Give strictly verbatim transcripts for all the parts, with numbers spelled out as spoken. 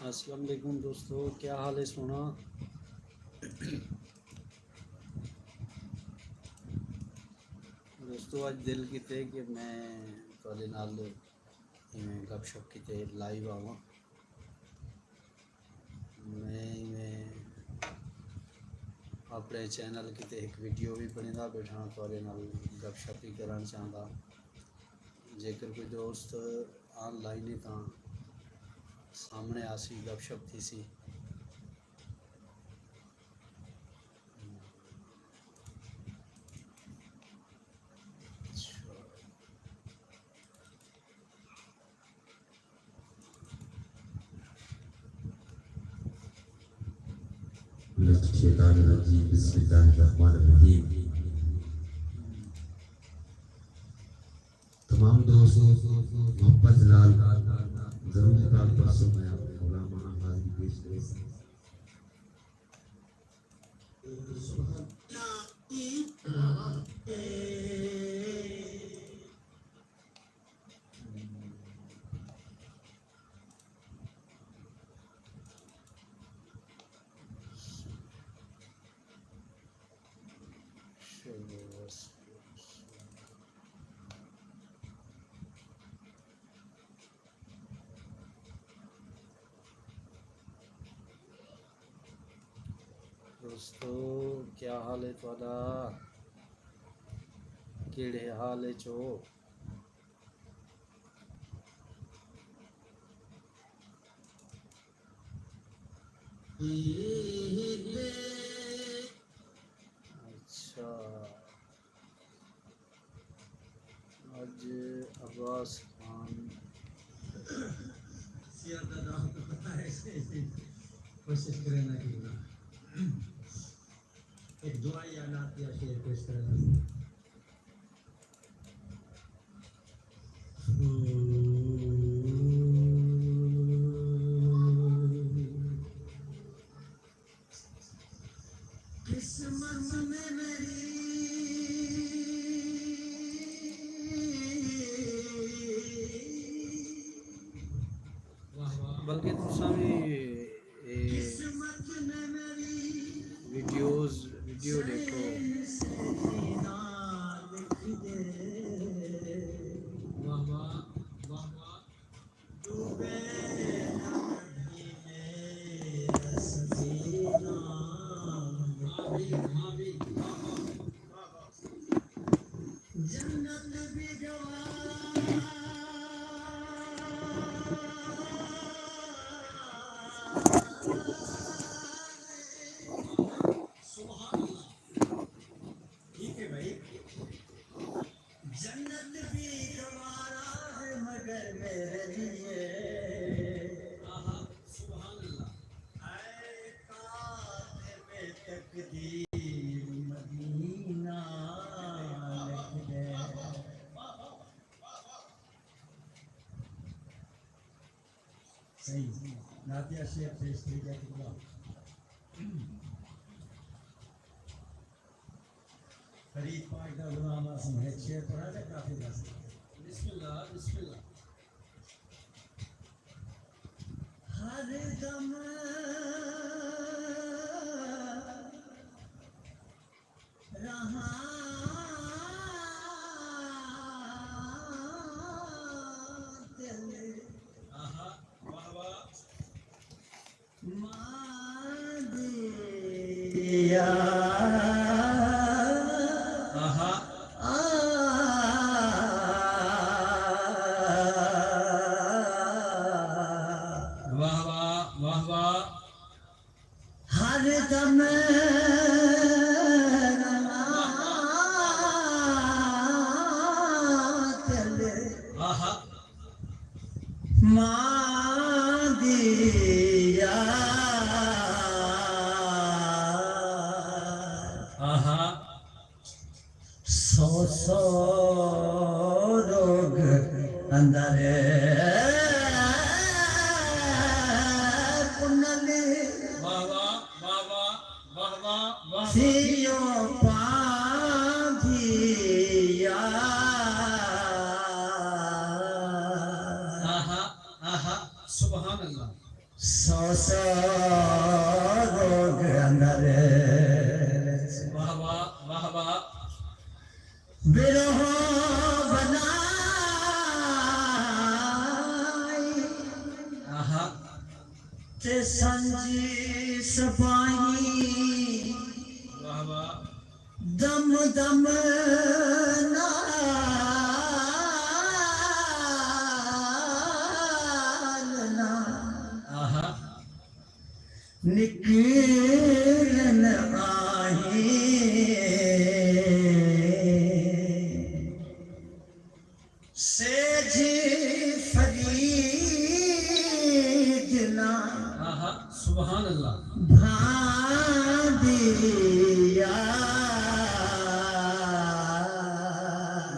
السلام علیکم دوستو، کیا حال ہے سونا؟ دوستو، اڄ دل کیتے کہ میں تہاݙے نال ایویں گپ شپ کیتے لائیو آواں۔ میں ایویں اپݨے چینل کیتے ہک ویڈیو وی بݨیندا ٻیٹھاں، تہاݙے نال گپ شپ وی کرݨ چاہندا۔ جیکر کوئی دوست آن لائن ہے تاں سامݨے آسی، گپ شپ تھیسی۔ من الشیطان الرجیم، بسم اللہ الرحمن الرحیم۔ تمام دوست محبت نال ضرور پڑھ پڑھسو، میں اپݨے علماء حاضری پیش کرے۔ دوستو، کیا حال ہے تہاݙا؟ کیڑھے حال اچ ہو؟ اچھا، اڄ عباس خان سیاح دا نام تو پتہ ہے، کوشش کرے نا کہ ایک دعا یا نعت یا شعر پیش کرے نا۔ قسمت میں میری۔ واہ واہ۔ بلکہ تساں وی اے قسمت میں میری ویڈیوز، ویڈیو ݙیکھو۔ واہ واہ، واہ واہ۔ جنت بھی گوارا۔ سبحان اللہ۔ ٹھیک ہے بھائی، جنت بھی گوارا ہے مگر میرے لیے۔ آہا، سبحان اللہ۔ اے کاتب تقدیر مدینہ لکھ دے۔ صحیح۔ نعتیہ شعر پیش تھی ڳیا۔ فرید پاک دا غلام آسم ہک شعر پڑھا تے کافی بس۔ بسم اللہ، بسم اللہ۔ ہر دم رہاں دل۔ آہا، واہ واہ۔ ماں دی یاد۔ آہا۔ آ۔ واہ واہ، واہ واہ۔ ہر دم رہاں دل۔ آہا۔ ماں دی یاد۔ آہا۔ سو سو روگ اندر پنل۔ واہ واہ، واہ واہ، واہ واہ، واہ واہ۔ سیوں پاندھی یاد۔ آہا، آہا، سبحان اللہ۔ سو سو روگ اندر۔ واہ واہ، واہ واہ۔ برو بنائی آہا۔ تے سنجی سپاہی۔ واہ واہ۔ دم دم نال نہ آہا۔ نکلن آہیں۔ سیجھی فرید نہ آہا، سبحان اللہ۔ بھاندیا۔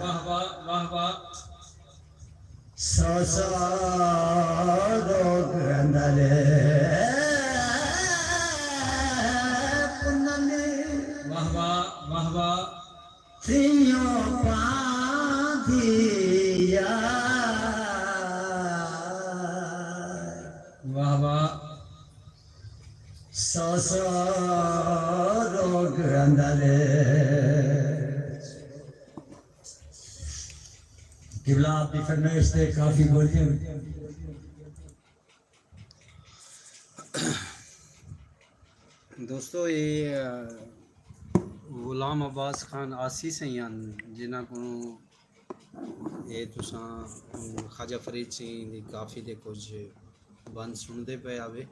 واہ واہ، واہ واہ۔ سو سو روگ اندر پنن۔ واہ واہ، واہ واہ۔ تھیوں پاندیا۔ واہ واہ۔ سو سو روگ اندر۔ قبلہ آپ دی فرمائش تے کافی بولتے ہیں۔ دوستو، یہ، آ، غلام عباس خان آسی سئیں ہن، جنہاں کوں یہ تساں، ام، خواجہ فرید سئیں دی کافی دے کچھ بند سݨدے پئے آوے۔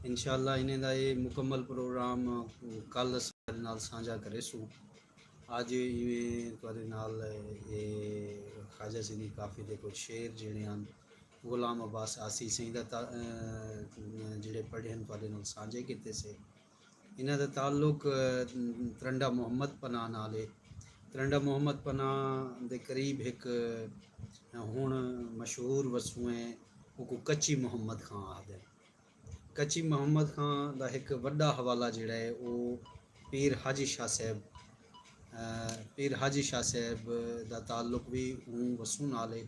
انشاءاللہ انہیں دا یہ مکمل پروگرام کل اساں نال سانجھا کریسوں۔ اڄ ایویں تہاݙے نال اے خواجہ سئیں دی کافی دے کچھ شعر جیڑھے ہن، غلام عباس آسی سئیں دا تا-، اے، جیڑھے پڑھے ہن، تہاݙے نال سانجھے کیتے سے۔ انہاں دا تعلق، اے، ترنڈا محمد پناہ نال ہے۔ ترنڈا محمد پناہ دے قریب ہک، اے، ہݨ مشہور وسوں ہے، اوکوں کچی محمد خاں آہدے۔ کچی محمد خاں دا ہک وݙا حوالہ جیڑھا ہے، او پیر حاجی شاہ صاحب، اے، پیر حاجی شاہ صاحب دا تعلق وی اوں وسوں نال ہے،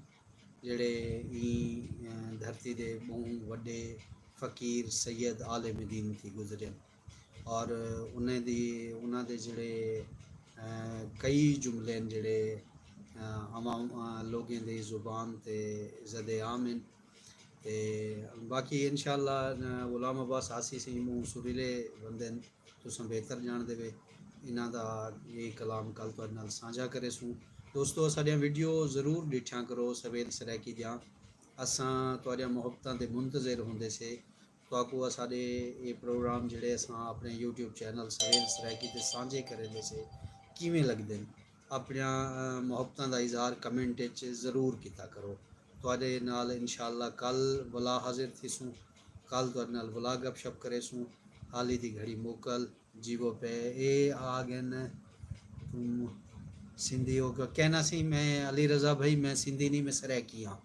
جیڑھے ایں، اے، دھرتی دے ٻہوں وݙے فقیر، سید، عالم دین تھی گزرے۔ اور انہیں دی، انہاں دے جیڑھے، اے، کئی جملے ہن جیڑھے، اے، عوام، اے، لوگیں دی زبان تے زد عام ہن۔ تے باقی انشاءاللہ، اے، غلام عباس آسی سئیں ٻہوں سریلے بندے ہن، تساں بہتر ڄاݨدے وے۔ انہاں دا یہ کلام کل تہاݙے نال سانجھا کریسوں۔ دوستو، اساݙیاں ویڈیو ضرور ݙٹھیاں کرو سویل سرائیکی دیاں۔ اساں تہاݙیاں محبتاں دے منتظر ہوندے سے۔ تہاکوں اساݙے اے پروگرام جیڑھے اساں اپݨے یوٹیوب چینل سہیل سرائیکی تے سانجھے کریندے سے، کیویں لڳدن؟ اپݨیاں، اے، محبتاں دا اظہار کمنٹ اچ ضرور کیتا کرو۔ تہاݙے نال انشاءاللہ کل ولا حاضر تھیسوں، کل تہاݙے نال ولا گپ شپ کریسوں۔ حالی دی گھڑی موکل، جیوو پئے، اے آ ڳئن۔ توں سندھی ہو کے کہنا سی، میں علی رضا بھائی، میں سندھی نہیں، میں سرائیکی ہاں۔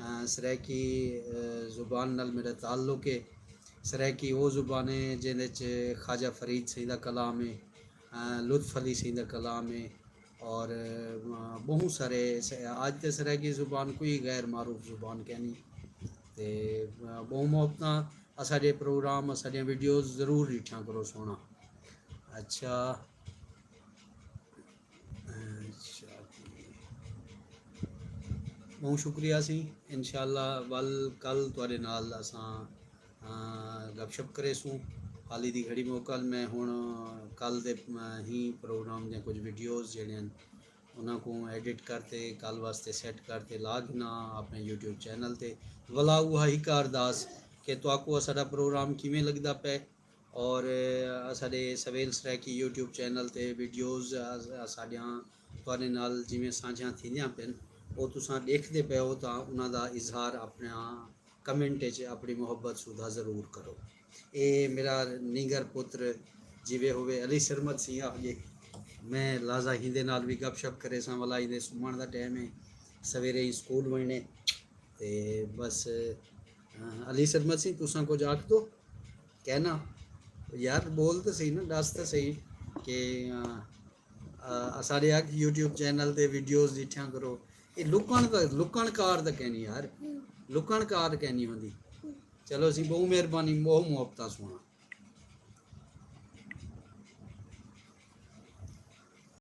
اے، سرائیکی، اے، زبان نال میݙا تعلق ہے۔ سرائیکی او زبان ہے جیندے اچ خواجہ فرید سئیں دا کلام ہے، اے، لطف علی سئیں دا کلام ہے، اور، اے، ٻہوں سارے س-، اڄ تے سرائیکی زبان کوئی غیر معروف زبان کینی۔ تے، اے، ٻہوں محبتاں، اساݙے پروگرام، اساݙیاں ویڈیوز ضرور ݙٹھیاں کرو سوہݨا۔ اچھا۔ اچھا جی۔ ٻہوں شکریہ سی۔ انشاءاللہ ول کل تہاݙے نال اساں، آ، گپ شپ کریسوں۔ حالی دی گھڑی موکل، میں ہݨ کل دے، آ، ہی پروگرام دیاں کچھ ویڈیوز جیڑھے ہن، انہاں کوں ایڈٹ کر تے کل واسطے سیٹ کر تے لا گھناں اپݨے یوٹیوب چینل تے۔ ولا اوہا ہک ارداس کہ تہاکوں اساݙا پروگرام کیویں لڳدا پئے، اور اساݙے سویل سرائیکی یوٹیوب چینل تے ویڈیوز اس-، اساݙیاں تہاݙے نال جیویں سانجھیاں تھیندیاں پن، او تساں ݙیکھدے پئے ہو تاں انہاں دا اظہار اپݨا کمنٹ اچ اپݨی محبت سودھا ضرور کرو۔ اے میرا نینگر پتر جیوے ہووے علی سرمد سئیں آہیے۔ میں لازا ہیندے نال وی گپ شپ کریساں، ولا ایندے سمݨ دا ٹائم ہے، سویرے ہی سکول ونڄݨے۔ تے بس، آ، علی سرمد سئیں تساں کجھ آکھ دو۔ کہنا یار، بول تاں صحیح نا، ݙس تاں صحیح کہ، آ، آ، اساݙے اڳ یوٹیوب چینل تے ویڈیوز ݙٹھیاں کرو۔ اے لکݨ دا، لکݨ کار دا کینی یار، لکݨ کار کینی ہوندی۔ چلو سی، بہوں مہربانی، بہوں محبتاں سونا۔